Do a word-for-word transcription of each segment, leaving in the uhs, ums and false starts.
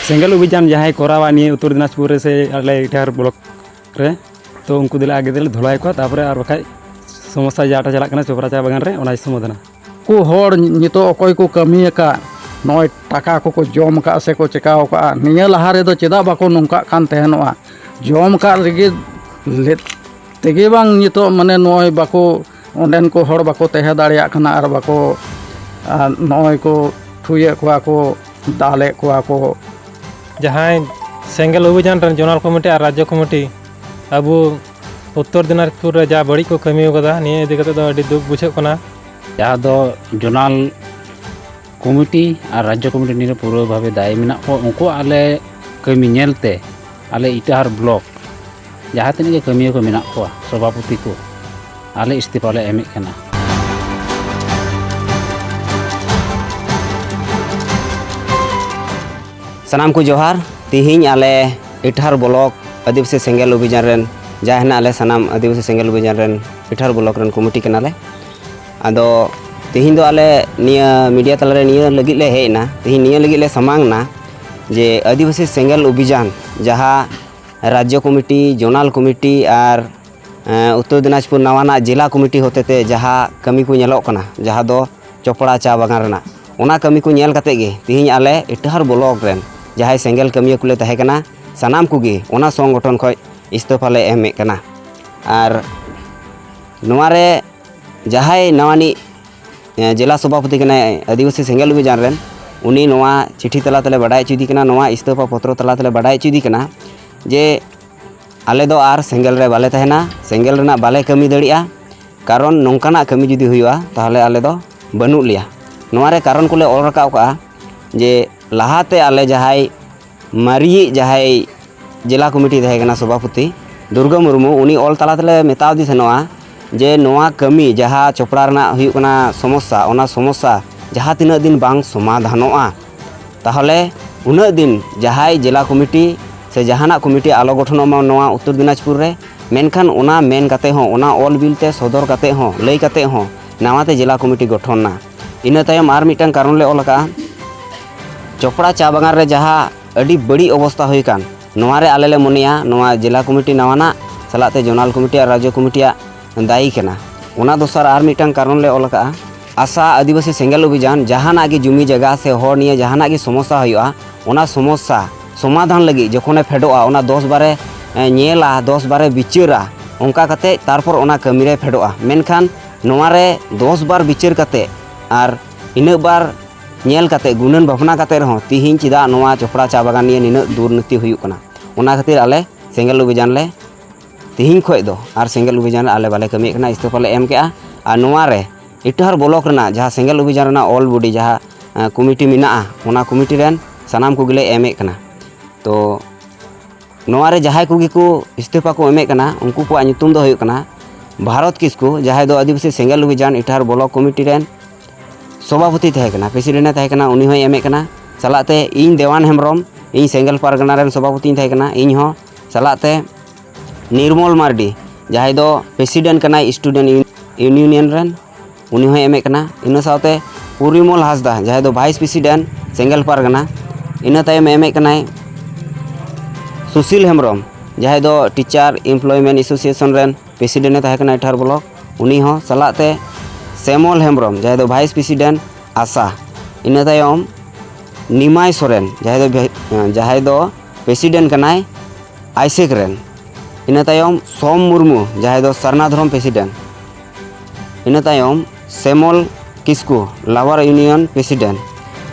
ᱥᱮᱸᱜᱮᱞ ᱚᱵᱷᱤᱡᱟᱱ ᱡᱟᱦᱟᱸᱭ ᱠᱚᱨᱟᱣᱟ ᱱᱤᱭᱟᱹ ᱩᱛᱛᱚᱨ ᱫᱤᱱᱟᱡᱽᱯᱩᱨ ᱨᱮ ᱥᱮ ᱟᱞᱮ ᱤᱴᱟᱦᱟᱨ ᱵᱞᱚᱠ ᱨᱮ, ᱛᱚ ᱩᱱᱠᱩ ᱫᱚᱞᱮ ᱟᱜᱮ ᱫᱚᱞᱮ ᱫᱷᱚᱞᱟᱭ ᱠᱚᱣᱟ, ᱛᱟᱨᱯᱚᱨᱮ ᱟᱨ ᱵᱟᱠᱷᱟᱡ ᱥᱚᱢᱚᱥᱥᱟ ᱡᱟᱦᱟᱸᱴᱟᱜ ᱪᱟᱞᱟᱜ ᱠᱟᱱᱟ ᱪᱚᱯᱨᱟ ᱪᱟ ᱵᱟᱜᱟᱱ ᱨᱮ, ᱚᱱᱟᱭ ᱥᱚᱢᱟᱫᱷᱟᱱᱟ᱾ ᱩᱱᱠᱩ ᱦᱚᱲ ᱱᱤᱛᱚᱜ ᱚᱠᱚᱭ ᱠᱚ ᱠᱟᱹᱢᱤ ᱟᱠᱟᱫ, ᱱᱚᱜᱼᱚᱭ ᱴᱟᱠᱟ ᱠᱚᱠᱚ ᱡᱚᱢ ᱟᱠᱟᱫ ᱥᱮᱠᱚ ᱪᱮᱠᱟᱣ ᱟᱠᱟᱫᱼᱟ, ᱱᱤᱭᱟᱹ ᱞᱟᱦᱟ ᱨᱮᱫᱚ ᱪᱮᱫᱟᱜ ᱵᱟᱠᱚ ᱱᱚᱝᱠᱟᱜ ᱠᱟᱱ ᱛᱟᱦᱮᱱᱚᱜᱼᱟ? ᱡᱚᱢ ᱟᱠᱟᱫ ᱨᱮᱜᱮ ᱞᱮ-, ᱛᱮᱜᱮ ᱵᱟᱝ ᱱᱤᱛᱚᱜ ᱢᱟᱱᱮ ᱱᱚᱜᱼᱚᱭ ᱵᱟᱠᱚ, ᱚᱸᱰᱮᱱ ᱠᱚ ᱦᱚᱲ ᱵᱟᱠᱚ ᱛᱟᱦᱮᱸ ᱫᱟᱲᱮᱭᱟᱜ ᱠᱟᱱᱟ ᱟᱨ ᱵᱟᱠᱚ, ᱟᱨ ᱱᱚᱜᱼᱚᱭ ᱠᱚ ᱛᱷᱩᱭᱮᱫ ᱠᱚᱣᱟ ᱠᱚ, ᱫᱟᱞᱮᱫ ᱠᱚᱣᱟ ᱠᱚ᱾ ᱡᱟᱦᱟᱸᱭ ᱥᱮᱸᱜᱮᱞ ᱚᱵᱷᱤᱡᱟᱱ ᱨᱮᱱ ᱡᱳᱱᱟᱞ ᱠᱚᱢᱤᱴᱤ ᱟᱨ ᱨᱟᱡᱽᱡᱚ ᱠᱚᱢᱤᱴᱤ ᱟᱵᱚ ᱩᱛᱛᱚᱨ ᱫᱤᱱᱟᱡᱽᱯᱩᱨ ᱨᱮ ᱡᱟ ᱵᱟᱹᱲᱤᱡ ᱠᱚ ᱠᱟᱹᱢᱤ ᱟᱠᱟᱫᱟ, ᱱᱤᱭᱟᱹ ᱤᱫᱤ ᱠᱟᱛᱮ ᱫᱚ ᱟᱹᱰᱤ ᱫᱩᱠ ᱵᱩᱡᱷᱟᱹᱜ ᱠᱟᱱᱟ᱾ ᱡᱟᱦᱟᱸ ᱫᱚ ᱡᱳᱱᱟᱞ ᱠᱚᱢᱤᱴᱤ ᱟᱨ ᱨᱟᱡᱽᱡᱚ ᱠᱚᱢᱤᱴᱤ ᱱᱤᱭᱟᱹ ᱯᱩᱨᱟᱹ ᱵᱷᱟᱵᱮ ᱫᱟᱭᱤ ᱢᱮᱱᱟᱜ ᱠᱚᱣᱟ᱾ ᱩᱱᱠᱩ ᱟᱞᱮ ᱠᱟᱹᱢᱤ ᱧᱮᱞᱛᱮ ᱟᱞᱮ ᱤᱴᱟᱦᱟᱨ ᱵᱞᱚᱠ ᱡᱟᱦᱟᱸ ᱛᱤᱱᱟᱹᱜ ᱜᱮ ᱠᱟᱹᱢᱤᱭᱟᱹ ᱠᱚ ᱢᱮᱱᱟᱜ ᱠᱚᱣᱟ, ᱥᱚᱵᱷᱟᱯᱚᱛᱤ ᱠᱚ, ᱟᱞᱮ ᱤᱥᱛᱤᱯᱷᱟ ᱞᱮ ᱮᱢᱮᱫ ᱠᱟᱱᱟ᱾ ᱥᱟᱱᱟᱢ ᱠᱚ ᱡᱚᱦᱟᱨ᱾ ᱛᱤᱦᱤᱧ ᱟᱞᱮ ᱤᱴᱟᱦᱟᱨ ᱵᱞᱚᱠ ᱟᱹᱫᱤᱵᱟᱹᱥᱤ ᱥᱮᱸᱜᱮᱞ ᱚᱵᱷᱤᱡᱟᱱ ᱨᱮᱱ ᱡᱟ ᱦᱮᱱᱟᱜ ᱞᱮ, ᱥᱟᱱᱟᱢ ᱟᱹᱫᱤᱵᱟᱹᱥᱤ ᱥᱮᱸᱜᱮᱞ ᱚᱵᱷᱤᱡᱟᱱ ᱨᱮᱱ ᱤᱴᱟᱦᱟᱨ ᱵᱞᱚᱠ ᱨᱮᱱ ᱠᱚᱢᱤᱴᱤ ᱠᱟᱱᱟᱞᱮ᱾ ᱟᱫᱚ ᱛᱤᱦᱤᱧ ᱫᱚ ᱟᱞᱮ ᱱᱤᱭᱟᱹ ᱢᱤᱰᱤᱭᱟ ᱛᱟᱞᱟᱨᱮ ᱱᱤᱭᱟᱹ ᱞᱟᱹᱜᱤᱫ ᱞᱮ ᱦᱮᱡ ᱮᱱᱟ, ᱛᱤᱦᱤᱧ ᱱᱤᱭᱟᱹ ᱞᱟᱹᱜᱤᱫ ᱞᱮ ᱥᱟᱢᱟᱝ ᱮᱱᱟ ᱡᱮ ᱟᱹᱫᱤᱵᱟᱹᱥᱤ ᱥᱮᱸᱜᱮᱞ ᱚᱵᱷᱤᱡᱟᱱ ᱡᱟᱦᱟᱸ ᱨᱟᱡᱽᱡᱚ ᱠᱚᱢᱤᱴᱤ, ᱡᱳᱱᱟᱞ ᱠᱚᱢᱤᱴᱤ ᱟᱨ, ᱮᱸ, ᱩᱛᱛᱚᱨ ᱫᱤᱱᱟᱡᱽᱯᱩᱨ ᱱᱟᱣᱟᱱᱟᱜ ᱡᱮᱞᱟ ᱠᱚᱢᱤᱴᱤ ᱦᱚᱛᱮᱛᱮ ᱡᱟᱦᱟᱸ ᱠᱟᱹᱢᱤ ᱠᱚ ᱧᱮᱞᱚᱜ ᱠᱟᱱᱟ, ᱡᱟᱦᱟᱸ ᱫᱚ ᱪᱚᱯᱲᱟ ᱪᱟ ᱵᱟᱜᱟᱱ ᱨᱮᱱᱟᱜ, ᱚᱱᱟ ᱠᱟᱹᱢᱤ ᱠᱚ ᱧᱮᱞ ᱠᱟᱛᱮ ᱜᱮ ᱛᱤᱦᱤᱧ ᱟᱞᱮ ᱤᱴᱟᱦᱟᱨ ᱵᱞᱚᱠ ᱨᱮᱱ ᱡᱟᱦᱟᱸᱭ ᱥᱮᱸᱜᱮᱞ ᱠᱟᱹᱢᱤᱭᱟᱹ ᱠᱚᱞᱮ ᱛᱟᱦᱮᱸ ᱠᱟᱱᱟ, ᱥᱟᱱᱟᱢ ᱠᱚᱜᱮ ᱚᱱᱟ ᱥᱚᱝᱜᱚᱴᱷᱚᱱ ᱠᱷᱚᱱ ᱤᱥᱛᱚᱯᱷᱟ ᱞᱮ ᱮᱢᱮᱫ ᱠᱟᱱᱟ᱾ ᱟᱨ ᱱᱚᱣᱟ ᱨᱮ ᱡᱟᱦᱟᱸᱭ ᱱᱟᱣᱟᱱᱤᱡ, ᱮ, ᱡᱮᱞᱟ ᱥᱚᱵᱷᱟᱯᱚᱛᱤ ᱠᱟᱱᱟᱭ ᱟᱹᱫᱤᱵᱟᱹᱥᱤ ᱥᱮᱸᱜᱮᱞ ᱚᱵᱷᱤᱡᱟᱱ ᱨᱮᱱ, ᱩᱱᱤ ᱱᱚᱣᱟ ᱪᱤᱴᱷᱤ ᱛᱟᱞᱟ ᱛᱮᱞᱮ ᱵᱟᱰᱟᱭ ᱦᱚᱪᱚᱭᱮᱫᱮ ᱠᱟᱱᱟ, ᱱᱚᱣᱟ ᱤᱥᱛᱚᱯᱷᱟ ᱯᱚᱛᱨᱚ ᱛᱟᱞᱟ ᱛᱮᱞᱮ ᱵᱟᱰᱟᱭ ᱦᱚᱪᱚᱭᱮᱫᱮ ᱠᱟᱱᱟ ᱡᱮ ᱟᱞᱮ ᱫᱚ ᱟᱨ ᱥᱮᱸᱜᱮᱞ ᱨᱮ ᱵᱟᱞᱮ ᱛᱟᱦᱮᱱᱟ, ᱥᱮᱸᱜᱮᱞ ᱨᱮᱱᱟᱜ ᱵᱟᱞᱮ ᱠᱟᱹᱢᱤ ᱫᱟᱲᱮᱭᱟᱜᱼᱟ᱾ ᱠᱟᱨᱚᱱ ᱱᱚᱝᱠᱟᱱᱟᱜ ᱠᱟᱹᱢᱤ ᱡᱩᱫᱤ ᱦᱩᱭᱩᱜᱼᱟ, ᱛᱟᱦᱚᱞᱮ ᱟᱞᱮ ᱫᱚ ᱵᱟᱹᱱᱩᱜ ᱞᱮᱭᱟ᱾ ᱱᱚᱣᱟ ᱨᱮ ᱠᱟᱨᱚᱱ ᱠᱚᱞᱮ ᱚᱞ ᱨᱟᱠᱟᱵ ᱠᱟᱜᱼᱟ ᱡᱮ ᱞᱟᱦᱟᱛᱮ ᱟᱞᱮ ᱡᱟᱦᱟᱸᱭ ᱢᱟᱨᱮᱭᱤᱡ ᱡᱟᱦᱟᱸᱭ ᱡᱮᱞᱟ ᱠᱚᱢᱤᱴᱤ ᱛᱟᱦᱮᱸ ᱠᱟᱱᱟ ᱥᱚᱵᱷᱟᱯᱚᱛᱤ ᱫᱩᱨᱜᱟᱹ ᱢᱩᱨᱢᱩ, ᱩᱱᱤ ᱚᱞ ᱛᱟᱞᱟ ᱛᱮᱞᱮ ᱢᱮᱛᱟᱣ ᱫᱮ ᱛᱟᱦᱮᱱᱚᱜᱼᱟ ᱡᱮ ᱱᱚᱣᱟ ᱠᱟᱹᱢᱤ ᱡᱟᱦᱟᱸ ᱪᱚᱯᱲᱟ ᱨᱮᱱᱟᱜ ᱦᱩᱭᱩᱜ ᱠᱟᱱᱟ ᱥᱚᱢᱚᱥᱥᱟ, ᱚᱱᱟ ᱥᱚᱢᱚᱥᱥᱟ ᱡᱟᱦᱟᱸ ᱛᱤᱱᱟᱹᱜ ᱫᱤᱱ ᱵᱟᱝ ᱥᱚᱢᱟᱫᱷᱟᱱᱚᱜᱼᱟ, ᱛᱟᱦᱚᱞᱮ ᱩᱱᱟᱹᱜ ᱫᱤᱱ ᱡᱟᱦᱟᱸᱭ ᱡᱮᱞᱟ ᱠᱚᱢᱤᱴᱤ ᱥᱮ ᱡᱟᱦᱟᱱᱟᱜ ᱠᱚᱢᱤᱴᱤ ᱟᱞᱚ ᱜᱚᱴᱷᱚᱱᱚᱜ ᱢᱟ ᱱᱚᱣᱟ ᱩᱛᱛᱚᱨ ᱫᱤᱱᱟᱡᱽᱯᱩᱨ ᱨᱮ᱾ ᱢᱮᱱᱠᱷᱟᱱ ᱚᱱᱟ ᱢᱮᱱ ᱠᱟᱛᱮ ᱦᱚᱸ, ᱚᱱᱟ ᱚᱞ ᱵᱤᱞ ᱛᱮ ᱥᱚᱫᱚᱨ ᱠᱟᱛᱮ ᱦᱚᱸ, ᱞᱟᱹᱭ ᱠᱟᱛᱮ ᱦᱚᱸ ᱱᱟᱣᱟᱛᱮ ᱡᱮᱞᱟ ᱠᱚᱢᱤᱴᱤ ᱜᱚᱴᱷᱚᱱ ᱱᱟ᱾ ᱤᱱᱟᱹ ᱛᱟᱭᱚᱢ ᱟᱨ ᱢᱤᱫᱴᱟᱝ ᱠᱟᱨᱚᱱ ᱞᱮ ᱚᱞ ᱟᱠᱟᱫᱼᱟ, ᱪᱚᱯᱲᱟ ᱪᱟ ᱵᱟᱜᱟᱱ ᱨᱮ ᱡᱟᱦᱟᱸ ᱟᱹᱰᱤ ᱵᱟᱹᱲᱤᱡ ᱚᱵᱚᱥᱛᱟ ᱦᱩᱭ ᱟᱠᱟᱱ᱾ ᱱᱚᱣᱟ ᱨᱮ ᱟᱞᱮ ᱞᱮ ᱢᱚᱱᱮᱭᱟ, ᱱᱚᱣᱟ ᱡᱮᱞᱟ ᱠᱚᱢᱤᱴᱤ ᱱᱟᱣᱟᱱᱟᱜ ᱥᱟᱞᱟᱜ ᱛᱮ ᱡᱳᱱᱟᱞ ᱠᱚᱢᱤᱴᱤ ᱟᱨ ᱨᱟᱡᱽᱡᱚ ᱠᱚᱢᱤᱴᱤᱭᱟᱜ ᱫᱟᱭᱤ ᱠᱟᱱᱟ᱾ ᱚᱱᱟ ᱫᱚᱥᱟᱨ ᱟᱨ ᱢᱤᱫᱴᱟᱝ ᱠᱟᱨᱚᱱ ᱞᱮ ᱚᱞ ᱟᱠᱟᱫᱼᱟ, ᱟᱥᱟ ᱟᱹᱫᱤᱵᱟᱹᱥᱤ ᱥᱮᱸᱜᱮᱞ ᱚᱵᱷᱤᱡᱟᱱ, ᱡᱟᱦᱟᱱᱟᱜ ᱜᱮ ᱡᱩᱢᱤ ᱡᱟᱭᱜᱟ ᱥᱮ ᱦᱚᱲ ᱱᱤᱭᱮ ᱡᱟᱦᱟᱱᱟᱜ ᱜᱮ ᱥᱚᱢᱚᱥᱥᱟ ᱦᱩᱭᱩᱜᱼᱟ, ᱚᱱᱟ ᱥᱚᱢᱚᱥᱥᱟ ᱥᱚᱢᱟᱫᱷᱟᱱ ᱞᱟᱹᱜᱤᱫ ᱡᱚᱠᱷᱚᱱᱮ ᱯᱷᱮᱰᱚᱜᱼᱟ, ᱚᱱᱟ ᱫᱚᱥ ᱵᱟᱨᱮ, ᱮ, ᱧᱮᱞᱟ, ᱫᱚᱥ ᱵᱟᱨᱮ ᱵᱤᱪᱟᱹᱨᱟ, ᱚᱱᱠᱟ ᱠᱟᱛᱮ ᱛᱟᱨᱯᱚᱨ ᱚᱱᱟ ᱠᱟᱹᱢᱤ ᱨᱮ ᱯᱷᱮᱰᱚᱜᱼᱟ᱾ ᱢᱮᱱᱠᱷᱟᱱ ᱱᱚᱣᱟ ᱨᱮ ᱫᱚᱥ ᱵᱟᱨ ᱵᱤᱪᱟᱹᱨ ᱠᱟᱛᱮ ᱟᱨ ᱤᱱᱟᱹᱜ ᱵᱟᱨ ᱧᱮᱞ ᱠᱟᱛᱮ, ᱜᱩᱱᱟᱹᱱ ᱵᱷᱟᱵᱽᱱᱟ ᱠᱟᱛᱮ ᱨᱮᱦᱚᱸ ᱛᱤᱦᱤᱧ ᱪᱮᱫᱟᱜ ᱱᱚᱣᱟ ᱪᱚᱯᱲᱟ ᱪᱟ ᱵᱟᱜᱟᱱ ᱱᱤᱭᱮ ᱱᱤᱱᱟᱹᱜ ᱫᱩᱨᱱᱤᱛᱤ ᱦᱩᱭᱩᱜ ᱠᱟᱱᱟ? ᱚᱱᱟ ᱠᱷᱟᱹᱛᱤᱨ ᱟᱞᱮ ᱥᱮᱸᱜᱮᱞ ᱚᱵᱷᱤᱡᱟᱱ ᱞᱮ, ᱛᱤᱦᱤᱧ ᱠᱷᱚᱱ ᱫᱚ ᱟᱨ ᱥᱮᱸᱜᱮᱞ ᱚᱵᱷᱤᱡᱟᱱ ᱨᱮ ᱟᱞᱮ ᱵᱟᱞᱮ ᱠᱟᱹᱢᱤᱭᱮᱫ ᱠᱟᱱᱟ, ᱤᱥᱛᱤᱯᱷᱟ ᱞᱮ ᱮᱢ ᱠᱮᱜᱼᱟ᱾ ᱟᱨ ᱱᱚᱣᱟ ᱨᱮ ᱤᱴᱟᱹᱦᱟᱨ ᱵᱞᱚᱠ ᱨᱮᱱᱟᱜ ᱡᱟᱦᱟᱸ ᱥᱮᱸᱜᱮᱞ ᱚᱵᱷᱤᱡᱟᱱ ᱨᱮᱱᱟᱜ ᱚᱞ ᱵᱚᱰᱤ, ᱡᱟᱦᱟᱸ, ᱮ, ᱠᱚᱢᱤᱴᱤ ᱢᱮᱱᱟᱜᱼᱟ, ᱚᱱᱟ ᱠᱚᱢᱤᱴᱤ ᱨᱮᱱ ᱥᱟᱱᱟᱢ ᱠᱚᱜᱮ ᱞᱮ ᱮᱢᱮᱫ ᱠᱟᱱᱟ᱾ ᱛᱚ ᱱᱚᱣᱟ ᱨᱮ ᱡᱟᱦᱟᱸᱭ ᱠᱚᱜᱮ ᱠᱚ ᱤᱥᱛᱤᱯᱷᱟ ᱠᱚ ᱮᱢᱮᱫ ᱠᱟᱱᱟ, ᱩᱱᱠᱩ ᱠᱚᱣᱟᱜ ᱧᱩᱛᱩᱢ ᱫᱚ ᱦᱩᱭᱩᱜ ᱠᱟᱱᱟ ᱵᱷᱟᱨᱚᱛ ᱠᱤᱥᱠᱩ, ᱡᱟᱦᱟᱸᱭ ᱫᱚ ᱟᱹᱫᱤᱵᱟᱹᱥᱤ ᱥᱮᱸᱜᱮᱞ ᱚᱵᱷᱤᱡᱟᱱ ᱤᱴᱟᱦᱟᱨ ᱵᱞᱚᱠ ᱠᱚᱢᱤᱴᱤ ᱨᱮᱱ ᱥᱚᱵᱷᱟᱯᱚᱛᱤ ᱛᱟᱦᱮᱸ ᱠᱟᱱᱟ, ᱯᱨᱮᱥᱤᱰᱮᱱᱴ ᱮ ᱛᱟᱦᱮᱸ ᱠᱟᱱᱟ, ᱩᱱᱤ ᱦᱚᱸᱭ ᱮᱢᱮᱫ ᱠᱟᱱᱟ᱾ ᱥᱟᱞᱟᱜ ᱛᱮ ᱤᱧ ᱫᱮᱣᱟᱱ ᱦᱮᱢᱵᱨᱚᱢ, ᱤᱧ ᱥᱮᱸᱜᱮᱞ ᱯᱟᱨᱜᱟᱱᱟ ᱨᱮᱱ ᱥᱚᱵᱷᱟᱯᱚᱛᱤᱧ ᱛᱟᱦᱮᱸ ᱠᱟᱱᱟ, ᱤᱧ ᱦᱚᱸ᱾ ᱥᱟᱞᱟᱜ ᱛᱮ ᱱᱤᱨᱢᱚᱞ ᱢᱟᱨᱰᱤ, ᱡᱟᱦᱟᱸᱭ ᱫᱚ ᱯᱨᱮᱥᱤᱰᱮᱱᱴ ᱠᱟᱱᱟᱭ ᱥᱴᱩᱰᱮᱱᱴ ᱤᱭᱩᱱᱤᱭᱚᱱ ᱨᱮᱱ, ᱩᱱᱤ ᱦᱚᱸᱭ ᱮᱢᱮᱫ ᱠᱟᱱᱟ᱾ ᱤᱱᱟᱹ ᱥᱟᱶᱛᱮ ᱯᱚᱨᱤᱢᱚᱞ ᱦᱟᱸᱥᱫᱟ, ᱡᱟᱦᱟᱸᱭ ᱫᱚ ᱵᱷᱟᱭᱤᱥ ᱯᱨᱮᱥᱤᱰᱮᱱᱴ ᱥᱮᱸᱜᱮᱞ ᱯᱟᱨᱜᱟᱱᱟ᱾ ᱤᱱᱟᱹ ᱛᱟᱭᱚᱢ ᱮᱢᱮᱫ ᱠᱟᱱᱟᱭ ᱥᱩᱥᱤᱞ ᱦᱮᱢᱵᱨᱚᱢ, ᱡᱟᱦᱟᱸᱭ ᱫᱚ ᱴᱤᱪᱟᱨ ᱮᱢᱯᱞᱚᱭᱢᱮᱱᱴ ᱮᱥᱳᱥᱤᱭᱮᱥᱚᱱ ᱨᱮᱱ ᱯᱨᱮᱥᱤᱰᱮᱱᱴ ᱮ ᱛᱟᱦᱮᱸ ᱠᱟᱱᱟ ᱤᱴᱟᱦᱟᱨ ᱵᱞᱚᱠ, ᱩᱱᱤ ᱦᱚᱸ᱾ ᱥᱟᱞᱟᱜ ᱛᱮ ᱥᱮᱢᱚᱞ ᱦᱮᱢᱵᱨᱚᱢ, ᱡᱟᱦᱟᱸᱭ ᱫᱚ ᱵᱷᱟᱭᱤᱥ ᱯᱨᱮᱥᱤᱰᱮᱱᱴ ᱟᱥᱟ᱾ ᱤᱱᱟᱹ ᱛᱟᱭᱚᱢ ᱱᱤᱢᱟᱭ ᱥᱚᱨᱮᱱ, ᱡᱟᱦᱟᱸᱭ ᱫᱚ ᱵᱷᱮ-, ᱡᱟᱦᱟᱸᱭ ᱫᱚ ᱯᱨᱮᱥᱤᱰᱮᱱᱴ ᱠᱟᱱᱟᱭ ᱟᱭᱥᱮᱠ ᱨᱮᱱ᱾ ᱤᱱᱟᱹ ᱛᱟᱭᱚᱢ ᱥᱚᱢ ᱢᱩᱨᱢᱩ, ᱡᱟᱦᱟᱸᱭ ᱫᱚ ᱥᱟᱨᱱᱟ ᱫᱷᱚᱨᱚᱢ ᱯᱨᱮᱥᱤᱰᱮᱱᱴ᱾ ᱤᱱᱟᱹ ᱛᱟᱭᱚᱢ ᱥᱮᱢᱚᱞ ᱠᱤᱥᱠᱩ, ᱞᱟᱣᱟᱨ ᱤᱭᱩᱱᱤᱭᱚᱱ ᱯᱨᱮᱥᱤᱰᱮᱱᱴ᱾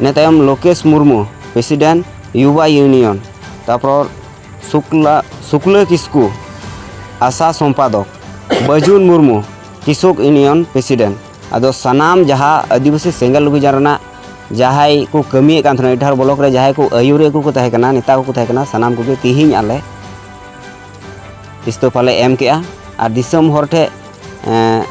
ᱤᱱᱟᱹ ᱛᱟᱭᱚᱢ ᱞᱳᱠᱮᱥ ᱢᱩᱨᱢᱩ, ᱯᱨᱮᱥᱤᱰᱮᱱᱴ ᱭᱩᱵᱟ ᱤᱭᱩᱱᱤᱭᱚᱱ᱾ ᱛᱟᱨᱯᱚᱨ ᱥᱩᱠᱞᱟ, ᱥᱩᱠᱞᱟᱹ ᱠᱤᱥᱠᱩ, ᱟᱥᱟ ᱥᱚᱢᱯᱟᱫᱚᱠ᱾ ᱵᱟᱹᱡᱩᱱ ᱢᱩᱨᱢᱩ, ᱠᱤᱥᱚᱠ ᱤᱭᱩᱱᱤᱭᱚᱱ ᱯᱨᱮᱥᱤᱰᱮᱱᱴ᱾ ᱟᱫᱚ ᱥᱟᱱᱟᱢ ᱡᱟᱦᱟᱸ ᱟᱹᱫᱤᱵᱟᱹᱥᱤ ᱥᱮᱸᱜᱮᱞ ᱚᱵᱷᱤᱡᱟᱱ ᱨᱮᱱᱟᱜ ᱡᱟᱦᱟᱸᱭ ᱠᱚ ᱠᱟᱹᱢᱤᱭᱮᱫ ᱠᱟᱱ ᱛᱟᱦᱮᱱᱟ, ᱤᱴᱟᱦᱟᱨ ᱵᱞᱚᱠ ᱨᱮ ᱡᱟᱦᱟᱸᱭ ᱠᱚ ᱟᱹᱭᱩᱨᱤᱭᱟᱹ ᱠᱚᱠᱚ ᱛᱟᱦᱮᱸ ᱠᱟᱱᱟ, ᱱᱮᱛᱟ ᱠᱚᱠᱚ ᱛᱟᱦᱮᱸ ᱠᱟᱱᱟ, ᱥᱟᱱᱟᱢ ᱠᱚᱜᱮ ᱛᱤᱦᱤᱧ ᱟᱞᱮ ᱤᱥᱛᱚᱯᱷᱟ ᱞᱮ ᱮᱢ ᱠᱮᱜᱼᱟ᱾ ᱟᱨ ᱫᱤᱥᱚᱢ ᱦᱚᱲ ᱴᱷᱮᱱ, ᱮᱸ,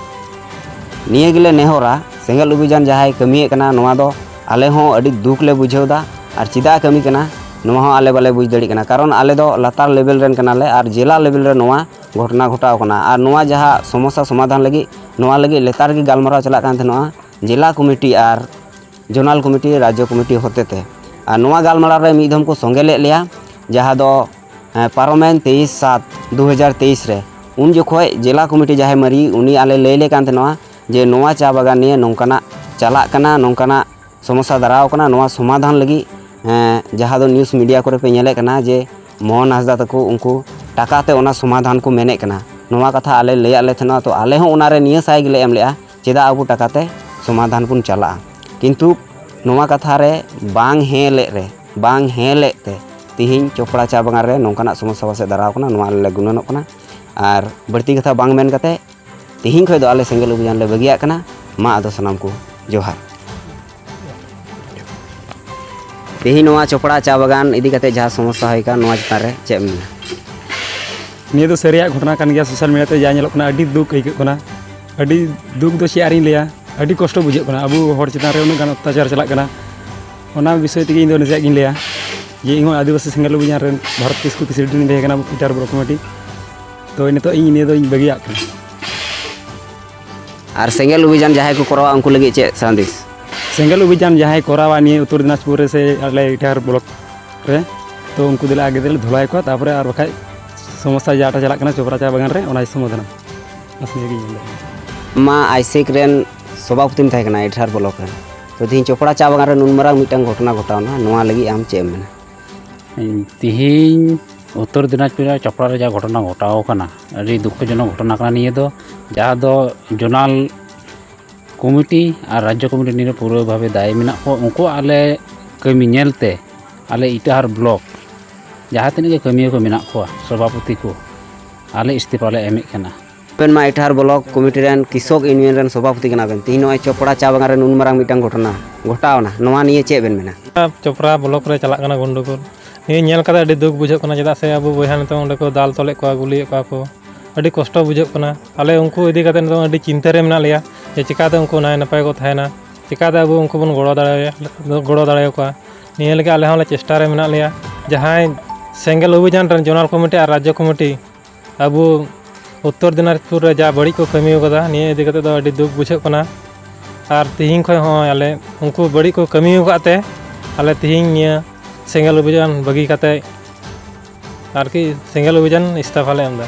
ᱱᱤᱭᱟᱹ ᱜᱮᱞᱮ ᱱᱮᱦᱚᱨᱟ, ᱥᱮᱸᱜᱮᱞ ᱚᱵᱷᱤᱡᱟᱱ ᱡᱟᱦᱟᱸᱭ ᱠᱟᱹᱢᱤᱭᱮᱫ ᱠᱟᱱᱟ, ᱱᱚᱣᱟ ᱫᱚ ᱟᱞᱮ ᱦᱚᱸ ᱟᱹᱰᱤ ᱫᱩᱠ ᱞᱮ ᱵᱩᱡᱷᱟᱹᱣ ᱮᱫᱟ᱾ ᱟᱨ ᱪᱮᱫᱟᱜ ᱠᱟᱹᱢᱤ ᱠᱟᱱᱟ, ᱱᱚᱣᱟ ᱦᱚᱸ ᱟᱞᱮ ᱵᱟᱞᱮ ᱵᱩᱡᱽ ᱫᱟᱲᱮᱭᱟᱜ ᱠᱟᱱᱟ, ᱠᱟᱨᱚᱱ ᱟᱞᱮ ᱫᱚ ᱞᱟᱛᱟᱨ ᱞᱮᱵᱮᱞ ᱨᱮᱱ ᱠᱟᱱᱟᱞᱮ ᱟᱨ ᱡᱮᱞᱟ ᱞᱮᱵᱮᱞ ᱨᱮ ᱱᱚᱣᱟ ᱜᱷᱚᱴᱚᱱᱟ ᱜᱷᱚᱴᱟᱣ ᱠᱟᱱᱟ᱾ ᱟᱨ ᱱᱚᱣᱟ ᱡᱟᱦᱟᱸ ᱥᱚᱢᱚᱥᱥᱟ ᱥᱚᱢᱟᱫᱷᱟᱱ ᱞᱟᱹᱜᱤᱫ, ᱱᱚᱣᱟ ᱞᱟᱹᱜᱤᱫ ᱞᱮᱛᱟᱲ ᱜᱮ ᱜᱟᱞᱢᱟᱨᱟᱣ ᱪᱟᱞᱟᱜ ᱠᱟᱱ ᱛᱟᱦᱮᱱᱚᱜᱼᱟ ᱡᱮᱞᱟ ᱠᱚᱢᱤᱴᱤ ᱟᱨ ᱡᱳᱱᱟᱞ ᱠᱚᱢᱤᱴᱤ, ᱨᱟᱡᱽᱡᱚ ᱠᱚᱢᱤᱴᱤ ᱦᱚᱛᱮᱛᱮ᱾ ᱟᱨ ᱱᱚᱣᱟ ᱜᱟᱞᱢᱟᱨᱟᱣ ᱨᱮ ᱢᱤᱫ ᱫᱷᱚᱢ ᱠᱚ ᱥᱚᱸᱜᱮ ᱞᱮᱫ ᱞᱮᱭᱟ, ᱡᱟᱦᱟᱸ ᱫᱚ, ᱮᱸ, ᱯᱟᱨᱚᱢᱮᱱ ᱛᱮᱭᱤᱥ ᱥᱟᱛ ᱫᱩ ᱦᱟᱡᱟᱨ ᱛᱮᱭᱤᱥ ᱨᱮ᱾ ᱩᱱ ᱡᱚᱠᱷᱚᱡ ᱡᱮᱞᱟ ᱠᱚᱢᱤᱴᱤ ᱡᱟᱦᱟᱸᱭ ᱢᱟᱹᱨᱤ, ᱩᱱᱤ ᱟᱞᱮ ᱞᱟᱹᱭ ᱞᱮ ᱠᱟᱱ ᱛᱟᱦᱮᱱᱟ ᱡᱮ ᱱᱚᱣᱟ ᱪᱟ ᱵᱟᱜᱟᱱ ᱱᱤᱭᱮ ᱱᱚᱝᱠᱟᱱᱟᱜ ᱪᱟᱞᱟᱜ ᱠᱟᱱᱟ, ᱱᱚᱝᱠᱟᱱᱟᱜ ᱥᱚᱢᱚᱥᱥᱟ ᱫᱟᱨᱟᱣ ᱠᱟᱱᱟ, ᱱᱚᱣᱟ ᱥᱚᱢᱟᱫᱷᱟᱱ ᱞᱟᱹᱜᱤᱫ, ᱮᱸ, ᱡᱟᱦᱟᱸ ᱫᱚ news media ᱠᱚᱨᱮ ᱯᱮ ᱧᱮᱞᱮᱫ ᱠᱟᱱᱟ ᱡᱮ ᱢᱳᱦᱚᱱ ᱦᱟᱸᱥᱫᱟ ᱛᱟᱠᱚ ᱩᱱᱠᱩ ᱴᱟᱠᱟ ᱛᱮ ᱚᱱᱟ ᱥᱚᱢᱟᱫᱷᱟᱱ ᱠᱚ ᱢᱮᱱᱮᱫ ᱠᱟᱱᱟ, ᱱᱚᱣᱟ ᱠᱟᱛᱷᱟ ᱟᱞᱮ ᱞᱟᱹᱭᱟᱫ ᱞᱮ ᱛᱟᱦᱮᱱᱟ᱾ ᱛᱚ ᱟᱞᱮ ᱦᱚᱸ ᱚᱱᱟᱨᱮ ᱱᱤᱭᱟᱹ ᱥᱟᱭ ᱜᱮᱞᱮ ᱮᱢ ᱞᱮᱫᱼᱟ, ᱪᱮᱫᱟᱜ ᱟᱵᱚ ᱴᱟᱠᱟ ᱛᱮ ᱥᱚᱢᱟᱫᱷᱟᱱ ᱵᱚᱱ ᱪᱟᱞᱟᱜᱼᱟ? ᱠᱤᱱᱛᱩ ᱱᱚᱣᱟ ᱠᱟᱛᱷᱟ ᱨᱮ ᱵᱟᱝ ᱦᱮᱸ ᱞᱮᱫ ᱨᱮ, ᱵᱟᱝ ᱦᱮᱸ ᱞᱮᱫ ᱛᱮ ᱛᱤᱦᱤᱧ ᱪᱚᱯᱲᱟ ᱪᱟ ᱵᱟᱜᱟᱱ ᱨᱮ ᱱᱚᱝᱠᱟᱱᱟᱜ ᱥᱚᱢᱚᱥᱥᱟ ᱯᱟᱥᱮᱡ ᱫᱟᱨᱟᱣ ᱠᱟᱱᱟ, ᱱᱚᱣᱟ ᱟᱞᱮ ᱞᱮ ᱜᱩᱱᱟᱹᱱᱚᱜ ᱠᱟᱱᱟ᱾ ᱟᱨ ᱵᱟᱹᱲᱛᱤ ᱠᱟᱛᱷᱟ ᱵᱟᱝ ᱢᱮᱱ ᱠᱟᱛᱮ ᱛᱤᱦᱤᱧ ᱠᱷᱚᱱ ᱫᱚ ᱟᱞᱮ ᱥᱮᱸᱜᱮᱞ ᱚᱵᱷᱤᱡᱟᱱ ᱞᱮ ᱵᱟᱹᱜᱤᱭᱟᱜ ᱠᱟᱱᱟ᱾ ᱢᱟ ᱟᱫᱚ ᱥᱟᱱᱟᱢ ᱠᱚ ᱡᱚᱦᱟᱨ᱾ ᱛᱤᱦᱤᱧ ᱱᱚᱣᱟ ᱪᱚᱯᱲᱟ ᱪᱟ ᱵᱟᱜᱟᱱ ᱤᱫᱤ ᱠᱟᱛᱮ ᱡᱟᱦᱟᱸ ᱥᱚᱢᱚᱥᱥᱟ ᱦᱩᱭ ᱟᱠᱟᱱ, ᱱᱚᱣᱟ ᱪᱮᱛᱟᱱ ᱨᱮ ᱪᱮᱫ ᱮᱢ ᱢᱮᱱᱟ? ᱱᱤᱭᱟᱹ ᱫᱚ ᱥᱟᱹᱨᱤᱭᱟᱜ ᱜᱷᱚᱴᱚᱱᱟ ᱠᱟᱱ ᱜᱮᱭᱟ᱾ ᱥᱳᱥᱟᱞ ᱢᱤᱰᱤᱭᱟ ᱛᱮ ᱡᱟ ᱧᱮᱞᱚᱜ ᱠᱟᱱᱟ, ᱟᱹᱰᱤ ᱫᱩᱠ ᱟᱹᱭᱠᱟᱹᱜ ᱠᱟᱱᱟ᱾ ᱟᱹᱰᱤ ᱫᱩᱠ ᱫᱚ ᱪᱮᱫ ᱟᱨᱤᱧ ᱞᱟᱹᱭᱟ, ᱟᱹᱰᱤ ᱠᱚᱥᱴᱚ ᱵᱩᱡᱷᱟᱹᱜ ᱠᱟᱱᱟ᱾ ᱟᱵᱚ ᱦᱚᱲ ᱪᱮᱛᱟᱱ ᱨᱮ ᱩᱱᱟᱹᱜ ᱜᱟᱱ ᱚᱛᱛᱟᱪᱟᱨ ᱪᱟᱞᱟᱜ ᱠᱟᱱᱟ, ᱚᱱᱟ ᱵᱤᱥᱚᱭ ᱛᱮᱜᱮ ᱤᱧ ᱫᱚ ᱱᱟᱥᱮᱭᱟᱜ ᱜᱤᱧ ᱞᱟᱹᱭᱟ ᱡᱮ ᱤᱧ ᱦᱚᱸ ᱟᱹᱫᱤᱵᱟᱹᱥᱤ ᱥᱮᱸᱜᱮᱞ ᱚᱵᱷᱤᱡᱟᱱ ᱨᱮᱱ ᱵᱷᱟᱨᱚᱛ ᱠᱤᱥᱠᱩ ᱯᱨᱮᱥᱤᱰᱮᱱᱴ ᱤᱧ ᱛᱟᱦᱮᱸ ᱠᱟᱱᱟ, ᱤᱴᱟᱦᱟᱨ ᱵᱞᱚᱠ ᱠᱚᱢᱤᱴᱤ᱾ ᱛᱚ ᱱᱤᱛᱚᱜ ᱤᱧ ᱱᱤᱭᱟᱹ ᱫᱚᱧ ᱵᱟᱹᱜᱤᱭᱟᱜ ᱠᱟᱱᱟ᱾ ᱟᱨ ᱥᱮᱸᱜᱮᱞ ᱚᱵᱷᱤᱡᱟᱱ ᱡᱟᱦᱟᱸᱭ ᱠᱚ ᱠᱚᱨᱟᱣᱟ, ᱩᱱᱠᱩ ᱞᱟᱹᱜᱤᱫ ᱪᱮᱫ ᱥᱟᱸᱫᱮᱥ? ᱥᱮᱸᱜᱮᱞ ᱚᱵᱷᱤᱡᱟᱱ ᱡᱟᱦᱟᱸᱭ ᱠᱚᱨᱟᱣᱟ ᱱᱤᱭᱟᱹ ᱩᱛᱛᱚᱨ ᱫᱤᱱᱟᱡᱽᱯᱩᱨ ᱨᱮ ᱥᱮ ᱟᱞᱮ ᱤᱴᱟᱦᱟᱨ ᱵᱞᱚᱠ ᱨᱮ, ᱛᱚ ᱩᱱᱠᱩ ᱫᱚᱞᱮ ᱟᱜᱮ ᱫᱚᱞᱮ ᱫᱷᱚᱞᱟᱭ ᱠᱚᱣᱟ, ᱛᱟᱨᱯᱚᱨᱮ ᱟᱨ ᱵᱟᱠᱷᱟᱡ ᱥᱚᱢᱚᱥᱥᱟ ᱡᱟᱦᱟᱸᱴᱟ ᱪᱟᱞᱟᱜ ᱠᱟᱱᱟ ᱪᱚᱯᱨᱟ ᱪᱟ ᱵᱟᱜᱟᱱ ᱨᱮ, ᱚᱱᱟᱭ ᱥᱚᱢᱟᱫᱷᱟᱱᱟ᱾ ᱵᱟᱥ ᱱᱤᱭᱟᱹ ᱜᱮᱧ ᱢᱮᱱ ᱫᱟᱲᱮᱭᱟᱜᱼᱟ᱾ ᱢᱟ ᱟᱭᱥᱮᱠ ᱨᱮᱱ ᱥᱚᱵᱷᱟᱯᱚᱛᱤᱢ ᱛᱟᱦᱮᱸ ᱠᱟᱱᱟ ᱤᱴᱟᱦᱟᱨ ᱵᱞᱚᱠ ᱨᱮᱱ, ᱛᱚ ᱛᱮᱦᱮᱧ ᱪᱚᱯᱲᱟ ᱪᱟ ᱵᱟᱜᱟᱱ ᱨᱮ ᱱᱩᱱ ᱢᱟᱨᱟᱝ ᱢᱤᱫᱴᱟᱝ ᱜᱷᱚᱴᱚᱱᱟ ᱜᱷᱚᱴᱟᱣᱱᱟ, ᱱᱚᱣᱟ ᱞᱟᱹᱜᱤᱫ ᱟᱢ ᱪᱮᱫ ᱮᱢ ᱢᱮᱱᱟ? ᱛᱮᱦᱮᱧ ᱩᱛᱛᱚᱨ ᱫᱤᱱᱟᱡᱽᱯᱩᱨ ᱨᱮᱭᱟᱜ ᱪᱚᱯᱲᱟ ᱨᱮ ᱡᱟ ᱜᱷᱚᱴᱚᱱᱟ ᱜᱷᱚᱴᱟᱣ ᱟᱠᱟᱱᱟ, ᱟᱹᱰᱤ ᱫᱩᱠᱠᱷᱚᱡᱚᱱᱚᱠ ᱜᱷᱚᱴᱚᱱᱟ ᱠᱟᱱᱟ ᱱᱤᱭᱟᱹ ᱫᱚ, ᱡᱟᱦᱟᱸ ᱫᱚ ᱡᱳᱱᱟᱞ ᱠᱚᱢᱤᱴᱤ ᱟᱨ ᱨᱟᱡᱽᱡᱚ ᱠᱚᱢᱤᱴᱤ ᱱᱤᱭᱟᱹ ᱯᱩᱨᱟᱹ ᱵᱷᱟᱵᱮ ᱫᱟᱭᱤ ᱢᱮᱱᱟᱜ ᱠᱚᱣᱟ᱾ ᱩᱱᱠᱩ ᱟᱞᱮ ᱠᱟᱹᱢᱤ ᱧᱮᱞᱛᱮ ᱟᱞᱮ ᱤᱴᱟᱦᱟᱨ ᱵᱞᱚᱠ ᱡᱟᱦᱟᱸ ᱛᱤᱱᱟᱹᱜ ᱜᱮ ᱠᱟᱹᱢᱤᱭᱟᱹ ᱠᱚ ᱢᱮᱱᱟᱜ ᱠᱚᱣᱟ, ᱥᱚᱵᱷᱟᱯᱚᱛᱤ ᱠᱚ, ᱟᱞᱮ ᱤᱥᱛᱤᱯᱷᱟ ᱞᱮ ᱮᱢᱮᱫ ᱠᱟᱱᱟ᱾ ᱟᱵᱮᱱ ᱢᱟ ᱤᱴᱟᱦᱟᱨ ᱵᱞᱚᱠ ᱠᱚᱢᱤᱴᱤ ᱨᱮᱱ ᱠᱤᱥᱚᱠ ᱤᱭᱩᱱᱤᱭᱚᱱ ᱨᱮᱱ ᱥᱚᱵᱷᱟᱯᱚᱛᱤ ᱠᱟᱱᱟ ᱵᱮᱱ᱾ ᱛᱮᱦᱮᱧ ᱱᱚᱜᱼᱚᱭ ᱪᱚᱯᱲᱟ ᱪᱟ ᱵᱟᱜᱟᱱ ᱨᱮ ᱱᱩᱱ ᱢᱟᱨᱟᱝ ᱢᱤᱫᱴᱟᱝ ᱜᱷᱚᱴᱚᱱᱟ ᱜᱷᱚᱴᱟᱣᱱᱟ, ᱱᱚᱣᱟ ᱱᱤᱭᱮ ᱪᱮᱫ ᱵᱮᱱ ᱢᱮᱱᱟ? ᱪᱚᱯᱨᱟ ᱵᱞᱚᱠ ᱨᱮ ᱪᱟᱞᱟᱜ ᱠᱟᱱᱟ ᱜᱚᱱᱰᱳᱜᱳᱞ᱾ ᱱᱤᱭᱟᱹ ᱧᱮᱞ ᱠᱟᱛᱮ ᱟᱹᱰᱤ ᱫᱩᱠ ᱵᱩᱡᱷᱟᱹᱜ ᱠᱟᱱᱟ, ᱪᱮᱫᱟᱜ ᱥᱮ ᱟᱵᱚ ᱵᱚᱭᱦᱟ ᱱᱤᱛᱚᱝ ᱚᱸᱰᱮ ᱠᱚ ᱫᱟᱞ ᱛᱚᱞᱮᱫ ᱠᱚᱣᱟ, ᱜᱩᱞᱤᱭᱮᱫ ᱠᱚᱣᱟ ᱠᱚ, ᱟᱹᱰᱤ ᱠᱚᱥᱴᱚ ᱵᱩᱡᱷᱟᱹᱜ ᱠᱟᱱᱟ᱾ ᱟᱞᱮ ᱩᱱᱠᱩ ᱤᱫᱤ ᱠᱟᱛᱮ ᱱᱤᱛᱚᱝ ᱟᱹᱰᱤ ᱪᱤᱱᱛᱟᱹ ᱨᱮ ᱢᱮᱱᱟᱜ ᱞᱮᱭᱟ ᱡᱮ ᱪᱤᱠᱟᱛᱮ ᱩᱱᱠᱩ ᱱᱟᱭ ᱱᱟᱯᱟᱭ ᱠᱚ ᱛᱟᱦᱮᱱᱟ, ᱪᱤᱠᱟᱛᱮ ᱟᱵᱚ ᱩᱱᱠᱩ ᱵᱚᱱ ᱜᱚᱲᱚ ᱫᱟᱲᱮᱭᱟ-, ᱜᱚᱲᱚ ᱫᱟᱲᱮᱭᱟᱠᱚᱣᱟ᱾ ᱱᱤᱭᱟᱹ ᱞᱟᱹᱜᱤᱫ ᱟᱞᱮ ᱦᱚᱸᱞᱮ ᱪᱮᱥᱴᱟ ᱨᱮ ᱢᱮᱱᱟᱜ ᱞᱮᱭᱟ᱾ ᱡᱟᱦᱟᱸᱭ ᱥᱮᱸᱜᱮᱞ ᱚᱵᱷᱤᱡᱟᱱ ᱨᱮᱱ ᱡᱳᱱᱟᱞ ᱠᱚᱢᱤᱴᱤ ᱟᱨ ᱨᱟᱡᱽᱡᱚ ᱠᱚᱢᱤᱴᱤ ᱟᱵᱚ ᱩᱛᱛᱚᱨ ᱫᱤᱱᱟᱡᱽᱯᱩᱨ ᱨᱮ ᱡᱟ ᱵᱟᱹᱲᱤᱡ ᱠᱚ ᱠᱟᱹᱢᱤ ᱟᱠᱟᱫᱟ, ᱱᱤᱭᱟᱹ ᱤᱫᱤ ᱠᱟᱛᱮ ᱫᱚ ᱟᱹᱰᱤ ᱫᱩᱠ ᱵᱩᱡᱷᱟᱹᱜ ᱠᱟᱱᱟ᱾ ᱟᱨ ᱛᱤᱦᱤᱧ ᱠᱷᱚᱱ ᱦᱚᱸ ᱟᱞᱮ ᱩᱱᱠᱩ ᱵᱟᱹᱲᱤᱡ ᱠᱚ ᱠᱟᱹᱢᱤ ᱟᱠᱟᱫ ᱛᱮ ᱟᱞᱮ ᱛᱮᱦᱮᱧ ᱱᱤᱭᱟᱹ ᱥᱮᱸᱜᱮᱞ ᱚᱵᱷᱤᱡᱟᱱ ᱵᱟᱹᱜᱤ ᱠᱟᱛᱮ ᱟᱨᱠᱤ ᱥᱮᱸᱜᱮᱞ ᱚᱵᱷᱤᱡᱟᱱ ᱤᱥᱛᱟᱯᱷᱟ ᱞᱮ ᱮᱢ ᱮᱫᱟ᱾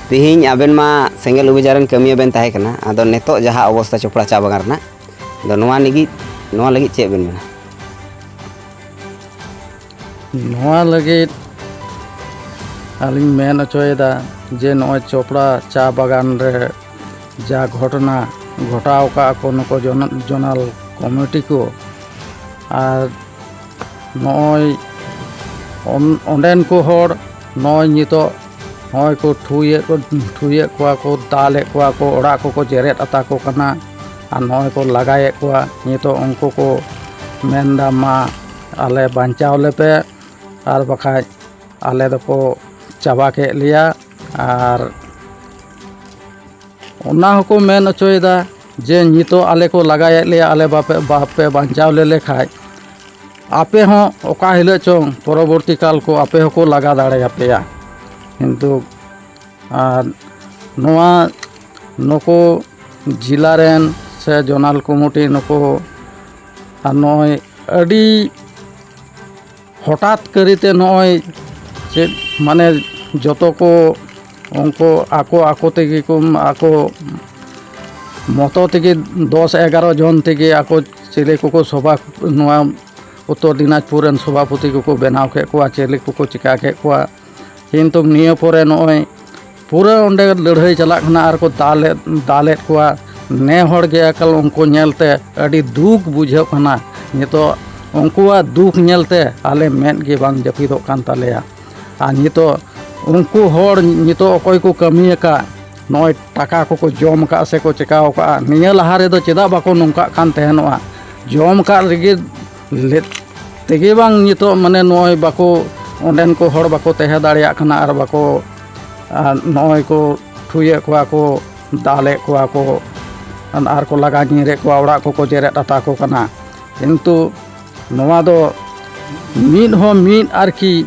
ᱛᱮᱦᱮᱧ ᱟᱵᱮᱱ ᱢᱟ ᱥᱮᱸᱜᱮᱞ ᱚᱵᱷᱤᱡᱟᱱ ᱨᱮᱱ ᱠᱟᱹᱢᱤᱭᱟᱹ ᱵᱮᱱ ᱛᱟᱦᱮᱸ ᱠᱟᱱᱟ, ᱟᱫᱚ ᱱᱤᱛᱚᱜ ᱡᱟᱦᱟᱸ ᱚᱵᱚᱥᱛᱟ ᱪᱚᱯᱲᱟ ᱪᱟ ᱵᱟᱜᱟᱱ ᱨᱮᱱᱟᱜ, ᱟᱫᱚ ᱱᱚᱣᱟ ᱞᱟᱹᱜᱤᱫ, ᱱᱚᱣᱟ ᱞᱟᱹᱜᱤᱫ ᱪᱮᱫ ᱵᱮᱱ ᱢᱮᱱᱟ? ᱱᱚᱣᱟ ᱞᱟᱹᱜᱤᱫ ᱟᱹᱞᱤᱧ ᱢᱮᱱ ᱦᱚᱪᱚᱭᱮᱫᱟ ᱡᱮ ᱱᱚᱜᱼᱚᱭ ᱪᱚᱯᱲᱟ ᱪᱟ ᱵᱟᱜᱟᱱ ᱨᱮ ᱡᱟ ᱜᱷᱚᱴᱚᱱᱟ ᱜᱷᱚᱴᱟᱣ ᱠᱟᱜᱼᱟ ᱠᱚ ᱱᱩᱠᱩ ᱡᱚᱱ-, ᱡᱚᱱᱟᱞ ᱠᱚᱢᱤᱴᱤ ᱠᱚ, ᱟᱨ ᱱᱚᱜᱼᱚᱭ ᱚᱱ-, ᱚᱸᱰᱮᱱ ᱠᱚ ᱦᱚᱲ ᱱᱚᱜᱼᱚᱭ ᱱᱤᱛᱚᱜ ᱱᱚᱜᱼᱚᱭ ᱠᱚ ᱴᱷᱩᱭᱮᱫ ᱠᱚ, ᱴᱷᱩᱭᱮᱫ ᱠᱚᱣᱟ ᱠᱚ, ᱫᱟᱞᱮᱫ ᱠᱚᱣᱟ ᱠᱚ, ᱚᱲᱟᱜ ᱠᱚᱠᱚ ᱡᱮᱨᱮᱫ ᱟᱛᱟ ᱠᱚ ᱠᱟᱱᱟ, ᱟᱨ ᱱᱚᱜᱼᱚᱭ ᱠᱚ ᱞᱟᱜᱟᱭᱮᱫ ᱠᱚᱣᱟ᱾ ᱱᱤᱛᱚᱜ ᱩᱱᱠᱩ ᱠᱚ ᱢᱮᱱᱫᱟ, "ᱢᱟ ᱟᱞᱮ ᱵᱟᱧᱪᱟᱣ ᱞᱮᱯᱮ, ᱟᱨ ᱵᱟᱠᱷᱟᱡ ᱟᱞᱮ ᱫᱚᱠᱚ ᱪᱟᱵᱟ ᱠᱮᱫ ᱞᱮᱭᱟ", ᱟᱨ ᱚᱱᱟ ᱦᱚᱸᱠᱚ ᱢᱮᱱ ᱦᱚᱪᱚᱭᱮᱫᱟ ᱡᱮ ᱱᱤᱛᱚᱜ ᱟᱞᱮ ᱠᱚ ᱞᱟᱜᱟᱭᱮᱫ ᱞᱮᱭᱟ, ᱟᱞᱮ ᱵᱟᱯᱮ, ᱵᱟᱯᱮ ᱵᱟᱧᱪᱟᱣ ᱞᱮᱞᱮ ᱠᱷᱟᱡ ᱟᱯᱮ ᱦᱚᱸ ᱚᱠᱟ ᱦᱤᱞᱳᱜ ᱪᱚᱝ ᱯᱚᱨᱚᱵᱚᱨᱛᱤ ᱠᱟᱞ ᱠᱚ ᱟᱯᱮ ᱦᱚᱸᱠᱚ ᱞᱟᱜᱟ ᱫᱟᱲᱮᱭᱟᱯᱮᱭᱟ᱾ ᱠᱤᱱᱛᱩ ᱟᱨ ᱱᱚᱣᱟ ᱱᱩᱠᱩ ᱡᱮᱞᱟ ᱨᱮᱱ ᱥᱮ ᱡᱚᱱᱟᱞ ᱠᱚᱢᱤᱴᱤ ᱱᱩᱠᱩ ᱟᱨ ᱱᱚᱜᱼᱚᱭ ᱟᱹᱰᱤ ᱦᱚᱴᱟᱛ ᱠᱟᱹᱨᱤᱛᱮ ᱱᱚᱜᱼᱚᱭ ᱪᱮᱫ ᱢᱟᱱᱮ ᱡᱚᱛᱚ ᱠᱚ ᱩᱱᱠᱩ ᱟᱠᱚ ᱟᱠᱚ ᱛᱮᱜᱮ ᱠᱚ ᱟᱠᱚ ᱢᱚᱛᱚ ᱛᱮᱜᱮ ᱫᱚᱥ ᱮᱜᱟᱨᱚ ᱡᱚᱱ ᱛᱮᱜᱮ ᱟᱠᱚ ᱪᱤᱞᱤ ᱠᱚᱠᱚ ᱥᱚᱵᱷᱟ ᱱᱚᱣᱟ ᱩᱛᱛᱚᱨ ᱫᱤᱱᱟᱡᱽᱯᱩᱨ ᱨᱮᱱ ᱥᱚᱵᱷᱟᱯᱚᱛᱤ ᱠᱚᱠᱚ ᱵᱮᱱᱟᱣ ᱠᱮᱫ ᱠᱚᱣᱟ, ᱪᱤᱞᱤ ᱠᱚᱠᱚ ᱪᱤᱠᱟ ᱠᱮᱫ ᱠᱚᱣᱟ᱾ ᱠᱤᱱᱛᱩ ᱱᱤᱭᱟᱹ ᱯᱚᱨᱮ ᱱᱚᱜᱼᱚᱭ ᱯᱩᱨᱟᱹ ᱚᱸᱰᱮ ᱞᱟᱹᱲᱦᱟᱹᱭ ᱪᱟᱞᱟᱜ ᱠᱟᱱᱟ ᱟᱨ ᱠᱚ ᱫᱟᱞᱮᱫ, ᱫᱟᱞᱮᱫ ᱠᱚᱣᱟ᱾ ᱱᱮ ᱦᱚᱲ ᱜᱮ ᱮᱠᱟᱞ ᱩᱱᱠᱩ ᱧᱮᱞᱛᱮ ᱟᱹᱰᱤ ᱫᱩᱠ ᱵᱩᱡᱷᱟᱹᱜ ᱠᱟᱱᱟ᱾ ᱱᱤᱛᱚᱜ ᱩᱱᱠᱩᱣᱟᱜ ᱫᱩᱠ ᱧᱮᱞᱛᱮ ᱟᱞᱮ ᱢᱮᱫ ᱜᱮ ᱵᱟᱝ ᱡᱟᱹᱯᱤᱫᱚᱜ ᱠᱟᱱ ᱛᱟᱞᱮᱭᱟ᱾ ᱟᱨ ᱱᱤᱛᱚᱜ ᱩᱱᱠᱩ ᱦᱚᱲ ᱱᱤᱛᱚᱜ ᱚᱠᱚᱭ ᱠᱚ ᱠᱟᱹᱢᱤ ᱟᱠᱟᱫ, ᱱᱚᱜᱼᱚᱭ ᱴᱟᱠᱟ ᱠᱚᱠᱚ ᱡᱚᱢ ᱟᱠᱟᱫ ᱥᱮᱠᱚ ᱪᱤᱠᱟᱹᱣ ᱟᱠᱟᱫᱼᱟ, ᱱᱤᱭᱟᱹ ᱞᱟᱦᱟ ᱨᱮᱫᱚ ᱪᱮᱫᱟᱜ ᱵᱟᱠᱚ ᱱᱚᱝᱠᱟᱜ ᱠᱟᱱ ᱛᱟᱦᱮᱱᱚᱜᱼᱟ? ᱡᱚᱢ ᱟᱠᱟᱫ ᱨᱮᱜᱮ ᱞᱮ-, ᱛᱮᱜᱮ ᱵᱟᱝ ᱱᱤᱛᱚᱜ ᱢᱟᱱᱮ ᱱᱚᱜᱼᱚᱭ ᱵᱟᱠᱚ, ᱚᱸᱰᱮᱱ ᱠᱚ ᱦᱚᱲ ᱵᱟᱠᱚ ᱛᱟᱦᱮᱸ ᱫᱟᱲᱮᱭᱟᱜ ᱠᱟᱱᱟ ᱟᱨ ᱵᱟᱠᱚ, ᱟᱨ ᱱᱚᱜᱼᱚᱭ ᱠᱚ ᱴᱷᱩᱭᱮᱫ ᱠᱚᱣᱟ ᱠᱚ, ᱫᱟᱞᱮᱫ ᱠᱚᱣᱟ ᱠᱚ, ᱟᱨ ᱠᱚ ᱞᱟᱜᱟ ᱧᱤᱨᱮᱫ ᱠᱚᱣᱟ, ᱚᱲᱟᱜ ᱠᱚᱠᱚ ᱡᱮᱨᱮᱫ ᱟᱛᱟ ᱠᱚ ᱠᱟᱱᱟ᱾ ᱠᱤᱱᱛᱩ ᱱᱚᱣᱟ ᱫᱚ ᱢᱤᱫ ᱦᱚᱸ ᱢᱤᱫ ᱟᱨᱠᱤ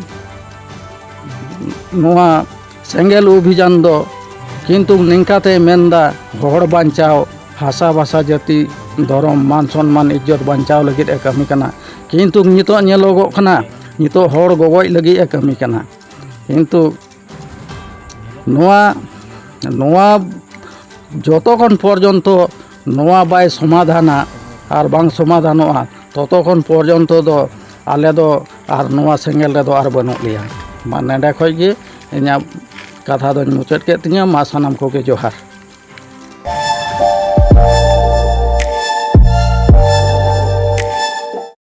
ᱱᱚᱣᱟ ᱥᱮᱸᱜᱮᱞ ᱚᱵᱷᱤᱡᱟᱱ ᱫᱚ ᱠᱤᱱᱛᱩ ᱱᱤᱝᱠᱟᱛᱮᱭ ᱢᱮᱱᱫᱟ, ᱦᱚᱲ ᱵᱟᱧᱪᱟᱣ, ᱦᱟᱥᱟ ᱵᱷᱟᱥᱟ, ᱡᱟᱹᱛᱤ, ᱫᱷᱚᱨᱚᱢ, ᱢᱟᱱ ᱥᱚᱱᱢᱟᱱ, ᱤᱡᱽᱡᱚᱛ ᱵᱟᱧᱪᱟᱣ ᱞᱟᱹᱜᱤᱫ ᱮ ᱠᱟᱹᱢᱤ ᱠᱟᱱᱟ᱾ ᱠᱤᱱᱛᱩ ᱱᱤᱛᱚᱜ ᱧᱮᱞᱚᱜᱚᱜ ᱠᱟᱱᱟ, ᱱᱤᱛᱚᱜ ᱦᱚᱲ ᱜᱚᱜᱚᱡ ᱞᱟᱹᱜᱤᱫ ᱮ ᱠᱟᱹᱢᱤ ᱠᱟᱱᱟ᱾ ᱠᱤᱱᱛᱩ ᱱᱚᱣᱟ ᱱᱚᱣᱟ ᱡᱚᱛᱚ ᱠᱷᱚᱱ ᱯᱚᱨᱡᱚᱱᱛᱚ ᱱᱚᱣᱟ ᱵᱟᱭ ᱥᱚᱢᱟᱫᱷᱟᱱᱟ ᱟᱨ ᱵᱟᱝ ᱥᱚᱢᱟᱫᱷᱟᱱᱚᱜᱼᱟ, ᱛᱚᱛᱚ ᱠᱷᱚᱱ ᱯᱚᱨᱡᱚᱱᱛᱚ ᱫᱚ ᱟᱞᱮ ᱫᱚ ᱟᱨ ᱱᱚᱣᱟ ᱥᱮᱸᱜᱮᱞ ᱨᱮᱫᱚ ᱟᱨ ᱵᱟᱹᱱᱩᱜ ᱞᱮᱭᱟ᱾ ᱢᱟ ᱱᱚᱰᱮ ᱠᱷᱚᱡ ᱜᱮ ᱤᱧᱟᱹᱜ ᱠᱟᱛᱷᱟ ᱫᱚᱧ ᱢᱩᱪᱟᱹᱫ ᱠᱮᱫ ᱛᱤᱧᱟᱹ᱾ ᱢᱟ ᱥᱟᱱᱟᱢ ᱠᱚᱜᱮ ᱡᱚᱦᱟᱨ᱾